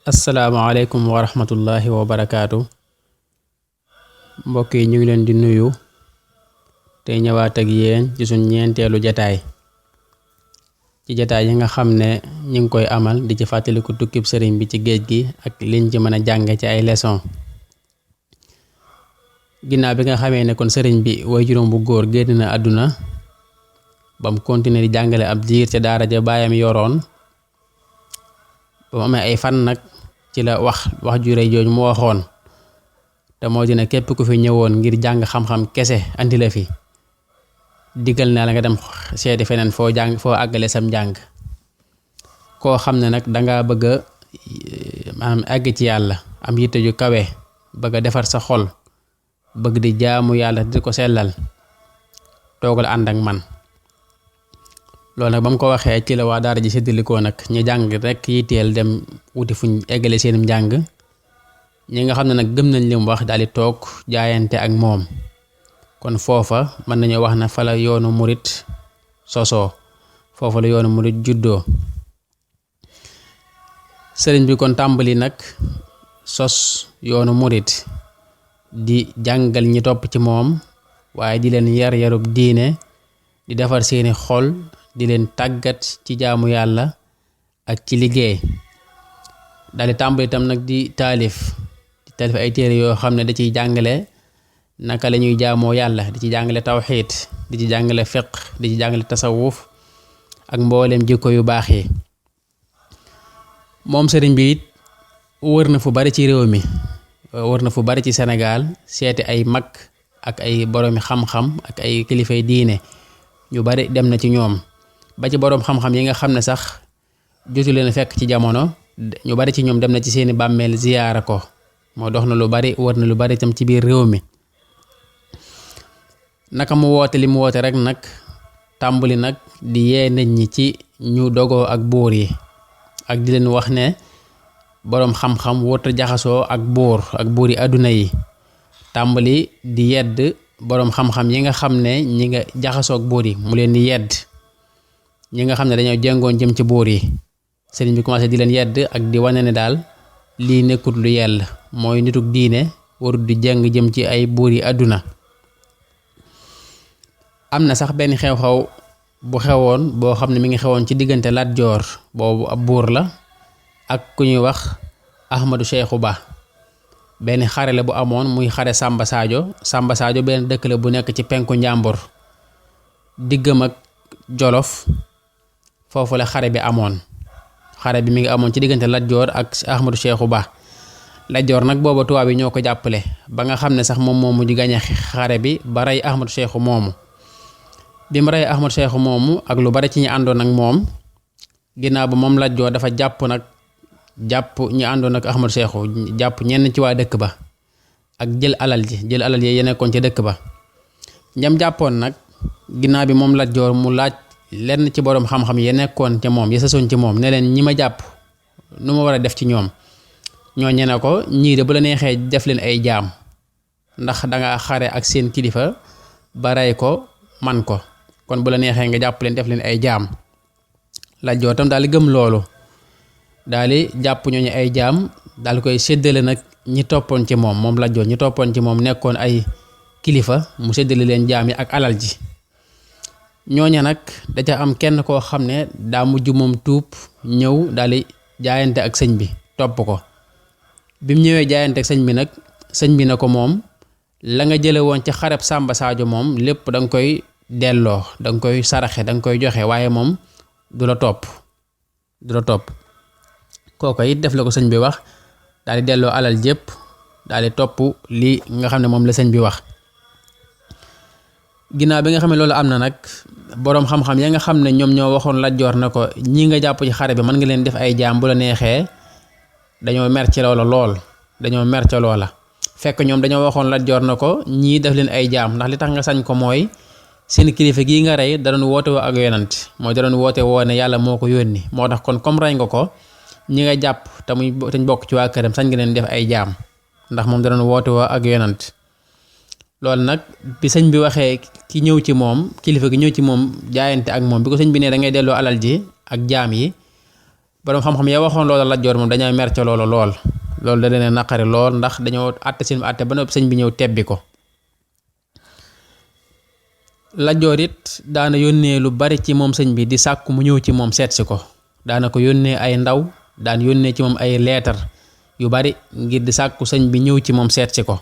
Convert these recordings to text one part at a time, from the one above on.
asalaamaaleykum wa rahmatullahi wa barakaatu. Mbokk yi ñu ngi leen di nuyu tey ñëwaat ak yéen ci suñ ñeenteelu jataay ci jataay yi nga xam ne ñu ngi koy amal di ci fàttaliku tukkib sëriñ bi ci géej gi ak liñ ci mën a jànge ci ay leçon. Ginnaaw bi nga xamee ne kon sëriñ bi way juróom bu góor génn na àdduna bam continuer di jàngale ab diir ca daara ja baayam yoroon ba mu amee ay fan nag ci la wax ju rëy jooju mu waxoon te moo dina képp ku fi ñëwoon ngir jàng xam-xam kese andi la fi diggal naa la nga dem seeti feneen foo àggale sam njàng. Koo xam ne nag danga bëgg a maanaam àgg ci yàlla am yitte ju kawe bëgg a defar sa xol bëgg di jaamu yàlla di ko sellal toogal ànd ak man. Loolu nag ba mu ko waxee ci la waa daara ji séddalikoo nag ñu jàng rek yitteel dem wuti fuñ eggale seenum njàng, ñi nga xam ne nag gëm nañ li mu wax daal di toog jaayante ak moom. Kon foofa mën nañoo wax na fa la yoonu murit sosoo, foofa la yoonu murit juddoo. Sëriñ bi kon tàmbali nag sos yoonu murit di jàngal ñi topp ci moom waaye di leen yar yarub diine, di defar seeni xol, di leen tàggat ci jaamu yàlla ak ci liggéey. daal di tàmbali itam nag di taalif ay téere yoo xam ne da ciy jàngale naka la ñuy jaamoo yàlla, di ci jàngale tawxiid, di ci jàngale fiq, di ci jàngale tasawuf ak mbooleem jikko yu baax yi. Moom sëriñ bi it wër na fu bari ci réew mi, wër na fu bari ci Sénégal seeti ay mag ak ay boroomi xam-xam ak ay kilifay diine ñu bari dem na ci ñoom, ba ci boroom xam-xam yi nga xam ne sax jotu leen fekk ci jamono ñu bari ci ñoom dem na ci seeni bàmmeel ziyaara ko. moo dox na lu bari, wër na lu bari tam ci biir réew mi. Naka mu woote li mu woote rek nag tàmbali nag di yee nit ñi ci ñu dogoo ak buur yi ak di leen wax ne boroom xam-xam wërta jaxasoo ak buur yi àdduna yi. Tàmbali di yedd boroom xam-xam yi nga xam ne ñi nga jaxasoo ak buur yi mu leen di yedd, ñi nga xam ne dañoo jengoon jëm ci buur yi. Sëriñ bi commencé di leen yedd ak di wane ne daal lii nekkut lu yell, mooy nituk diine warut di jeng jëm ci ay buur yi àdduna. Am na sax benn xew-xew bu xewoon boo xam ne mi ngi xewoon ci diggante Lat Joor, boobu ab buur la, ak ku ñuy wax Ahmadou Cheikhou Ba. benn xare la bu amoon muy xare Samba Sadio benn dëkk la bu nekk ci penku njàmbur diggam ak Jolof. Foofu la xare bi amoon. Xare bi mi ngi amoon ci diggante Lat Joor ak Ahmadou Cheikhou Ba. Lat Joor nag booba tubaab yi ñoo ko jàppale ba nga xam ne sax moom moomu di gañe xare bi ba rey Ahmadou Cheikhou moomu. bi mu rey Ahmadou Cheikhou moomu ak lu bari ci ñi àndoon ak moom, ginnaaw ba moom Lat Joor dafa jàpp ñi àndoon ak Ahmadou Cheikhou, jàpp ñenn ci waa dëkk ba ak jël alal yi ya nekkoon ci dëkk ba. ñam jàppoon nag ginnaaw bi moom Lat Joor mu laaj lenn ci boroom xam-xam ya nekkoon ca moom ya sasoon ci moom ne leen ñi ma jàpp nu ma war a def ci ñoom. ñoo ñene ko ñii de bu la neexee def leen ay jaam ndax danga xare ak seen kilifa ba rey ko man ko, kon bu la neexee nga jàpp leen def leen ay jaam. Lat Joor tam daal di gëm loolu, daal di jàpp ñooñu ay jaam daal di koy séddale nag ñi toppoon ci moom Lat Joor ñi toppoon ci moom nekkoon ay kilifa mu séddale leen jaam yi ak alal ji. ñooña nag da ca am kenn koo xam ne daa mujj moom tuub ñëw daal di jaayante ak sëñ bi topp ko. bi mu ñëwee jaayante ak sëñ bi nag sëñ bi na ko moom la nga jële woon ci xareb Samba Sadio moom lépp da nga koy delloo, da nga koy saraxe, da nga koy joxe, waaye moom du la topp. Kooka it def la ko sëñ bi wax daal di delloo alal jépp daal di topp li nga xam ne moom la sëñ bi wax. Ginnaaw bi nga xam ne loolu am na nag boroom xam-xam ya nga xam ne ñoom ñoo waxoon Lat Joor na ko ñi nga jàpp ci xare bi mën nga leen def ay jaam bu la neexee, dañoo mer ci loola. Fekk ñoom dañoo waxoon Lat Joor na ko ñii def leen ay jaam ndax li tax nga sañ ko mooy seen kilifa gii nga rey da doon woote woo ak yonant, mooy da doon woote woo ne yàlla moo ko yónni, moo tax kon comme rey nga ko ñi nga jàpp te ñu bokk ci waa këram sañ nga leen def ay jaam ndax moom da doon woote woo ak yonant. Loolu nag bi sëñ bi waxee ki ñëw ci moom, kilifa gi ñëw ci moom jaayante ak moom, bi ko sëñ bi ne da ngay delloo alal ji ak jaam yi, boroom xam-xam ya waxoon loola Lat Joor moom dañoo mer ca loolu lool loolu da leen naqari lool ndax dañoo àtte seen àtte ba noppi sëñ bi ñëw tebbi ko. Lat Joor it daana yónnee lu bari ci moom sëñ bi di sàkku mu ñëw ci moom seetsi ko daana ko yónnee ay ndaw daan yónnee ci moom ay leetar yu bari ngir di sàkku sëñ bi ñëw ci moom seetsi ko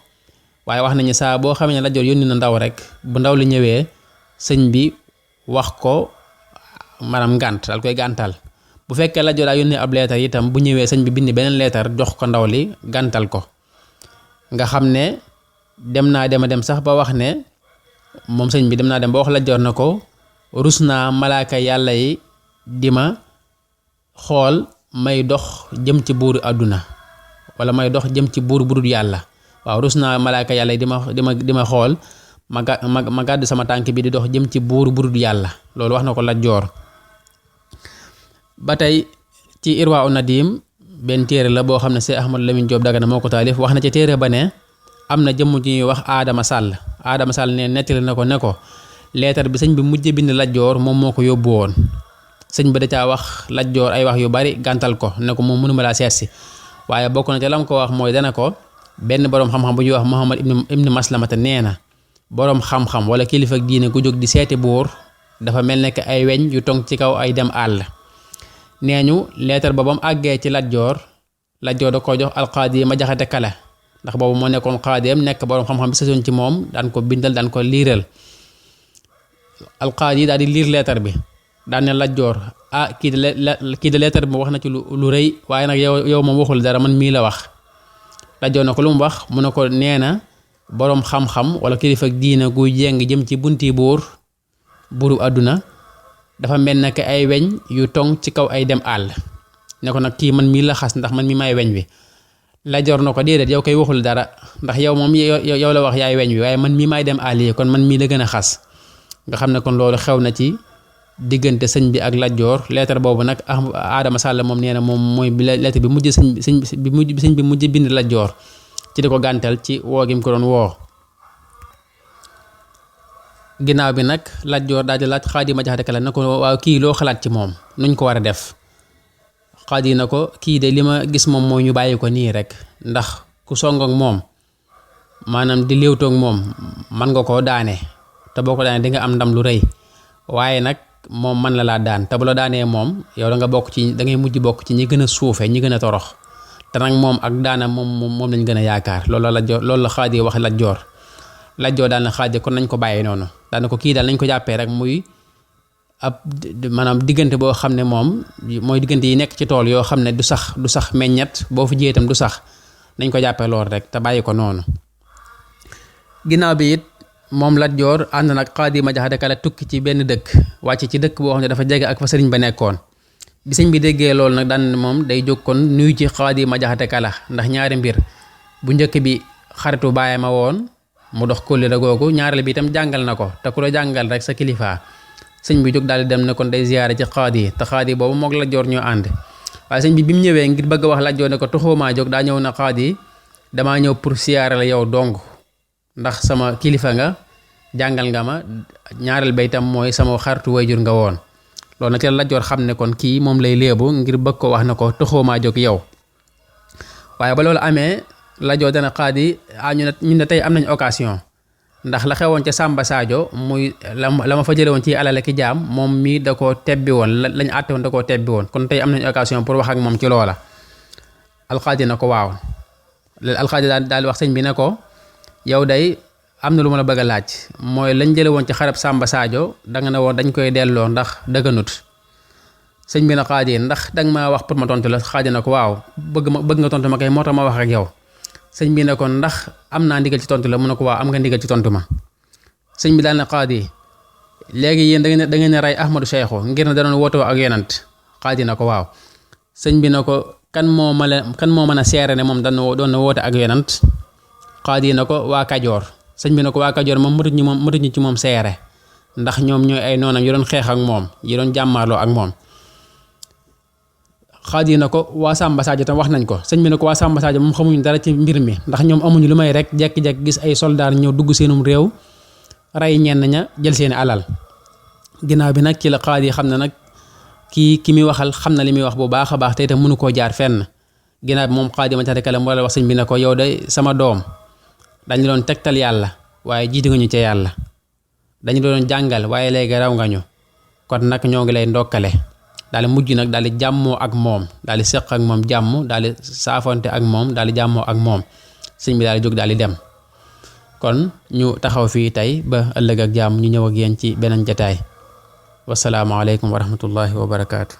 waaye wax nañu saa boo xamee ne Lat Joor yónni na ndaw rek bu ndaw li ñëwee sëñ bi wax ko maanaam ngànt dal koy gàntal bu fekkee Lat Joor daa yónnee ab leetar itam bu ñëwee sëñ bi bind beneen leetar jox ko ndaw li gàntal ko nga xam ne dem naa dem sax ba wax ne moom sëñ bi dem naa dem ba wax Lat Joor na ko rus naa malaaka yàlla yi di ma xool may dox jëm ci buuru àdduna wala may dox jëm ci buur bu dul yàlla waaw rus naa malaaka yàlla yi di ma xool ma gàdd sama tànk bi di dox jëm ci buur bu dul yàlla loolu wax na ko Lat Joor. ba tey ci Irwa u Nadim benn téere la boo xam ne Seex Ahmadu Lamin Jóob Dagana moo ko taalif wax na ci téere ba ne am na jëmm ji ñuy wax Adama Sall ne nettali na ko ne ko leetar bi sëñ bi mujj bind Lat Joor moom moo ko yóbbu woon sëñ bi da caa wax Lat Joor ay wax yu bari gàntal ko ne ko moom mënuma laa seetsi waaye bokk na ca lam ko wax mooy dana ko benn boroom xam-xam bu ñuy wax Muhammad ibn Maslamata nee na boroom xam-xam wala kilifa ak diine ku jóg di seeti buur dafa mel ne ay weñ yu tong ci kaw ay dem àll nee ñu leetar ba mu àggee ci Lat Joor da ko jox alqaadi ma jaxate kala ndax boobu moo nekkoon qaadiyam nekk boroom xam-xam bi sësoon ci moom daan ko bindal daan ko liiral alqaadi daal di liir leetar bi daan ne Lat Joor kii de leetar bi wax na ci lu rëy waaye nag yow moom waxul dara man mii la wax Lat Joor na ko lu mu wax mu ne ko nee na boroom xam-xam wala kilifa ak diina guy jéng jëm ci bunti buuru àdduna dafa mel ne ay weñ yu tong ci kaw ay dem àll ne ko nag kii man mii la xas ndax man mii may weñ wi Lat Joor na ko déedéet yow koy waxul dara ndax yow moom yow la wax yaay weñ wi waaye man mii may dem àll yi kon man mii la gën a xas nga xam ne kon loolu xew na ci diggante sëñ bi ak Lat Joor leetar boobu nag Adama Sall moom nee na moom mooy bi leetar bi mujj sëñ bi mujj bind Lat Joor ci di ko gàntal ci woo gi mu ko doon woo. ginnaaw bi nag Lat Joor daal di laaj Xaadi ma jaxate kala na ko waaw kii loo xalaat ci moom nuñ ko war a def Xaadi na ko kii de li ma gis moom mooy ñu bàyyi ko nii rek ndax ku song ak moom maanaam di léewtoog moom man nga koo daane te boo ko daane di nga am ndam lu rëy waaye nag moom man la laa daan te bu la daanee moom yow da ngay mujj bokk ci ñi gën a suufe ñi gën a torox te nag moom ak daana moom lañ gën a yaakaar loolu la Xaadi wax Lat Joor Lat Joor daal na Xaadi kon nañ ko bàyyi noonu daal na ko kii daal nañ ko jàppee rek muy ab maanaam diggante boo xam ne moom mooy diggante yi nekk ci tool yoo xam ne du sax meññet boo fi jiyee itam du sax nañ ko jàppee lool rek te bàyyi ko noonu. ginnaaw bi it moom Lat Joor ànd nag Xaadi ma jaxate kala tukki ci benn dëkk wàcc ci dëkk boo xam ne dafa jege ak fa sëriñ ba nekkoon bi sëñ bi déggee loolu nag daan moom day jóg kon nuyu ci Xaadi ma jaxate kala ndax ñaari mbir bu njëkk bi xaritu baay ma woon mu dox kóllëre googu ñaareel bi itam jàngal na ko te ku la jàngal rek sa kilifaa sëñ bi jóg daal di dem ne kon day ziyaare ci Xaadi te Xaadi boobu moog Lat Joor ñoo ànd waaye sëñ bi mu ñëwee ngir bëgg a wax Lat Joor ne ko toxoomaa jóg daa ñëw na Xaadi damaa ñëw pour siyaare la yow dong ndax sama kilifa nga jàngal nga ma ñaareel ba itam mooy sama xaritu wayjur nga woon loolu nag Lat Joor xam ne kon kii moom lay léebu ngir bëgg ko wax na ko toxoomaa jóg yow waaye ba loolu amee Lat Joor dana Xaadi ñu ne tey am nañ occasion ndax la xewoon ca Samba Sadio muy la ma fa jële woon ci alal ki jaam moom mii da koo tebbi woon lañ àtte woon da koo tebbi woon kon tey am nañ occasion pour wax ak moom ci loola alxaadi na ko waaw alxaadi daal wax sëñ bi ne ko yow day am na lu ma la bëgg a laaj mooy lañ jële woon ci xarab Samba Sadio danga ne woon dañ koy delloo ndax dëgganut sëñ bi na Xaadi ndax danga maa wax pour ma tontu la Xaadi na ko waaw bëgg nga tontu ma kay moo tax ma wax ak yow sëñ bi ne ko ndax am naa ndigal ci tontu la mu ne ko waaw am nga ndigal ci tontu ma sëñ bi daal ne Xaadi léegi yéen da ngeen rey Ahmadou Cheikhu ngir ne danoon wootoo ak yonant Xaadi na ko waaw sëñ bi ne ko kan moo mën a seere ne moom doon na woote ak yonant Xaadi na ko waa Kajoor sëñ bi ne ko waa Kajoor moom mëtuñu ci moom seere ndax ñoom ñooy ay noonam yi doon xeex ak moom yi doon jàmmaarloo ak moom Xaadi na ko waa Samba Sadio tam wax nañ ko sëñ bi ne ko waa Samba Sadio moom xamuñu dara ci mbir mi ndax ñoom amuñu lu may rek jekki-jekki gis ay soldaar ñëw dugg seenum réew rey ñenn ña jël seeni alal ginnaaw bi nag ci la Xaadi xam ne nag ki muy waxal xam na li muy wax bu baax a baax te itam mënu koo jaar fenn ginnaaw bi moom Xaadimul Kalam wala wax sëñ bi ne ko yow de sama doom dañu doon tegtal yàlla waaye jiitu nga ñu ca yàlla dañu doon jàngal waaye léegi raw nga ñu kon nag ñoo ngi lay ndokkale daal di mujj nag daal di jàmmoo ak moom daal di seq ak moom jàmm daal di saafonte ak moom daal di jàmmoo ak moom sëñ bi daal di jóg daal di dem kon ñu taxaw fii tey ba ëllëg ak jàmm ñu ñëw ak yéen ci beneen jataay wassalaamu aleykum wa rahmatullahi wa barakaatu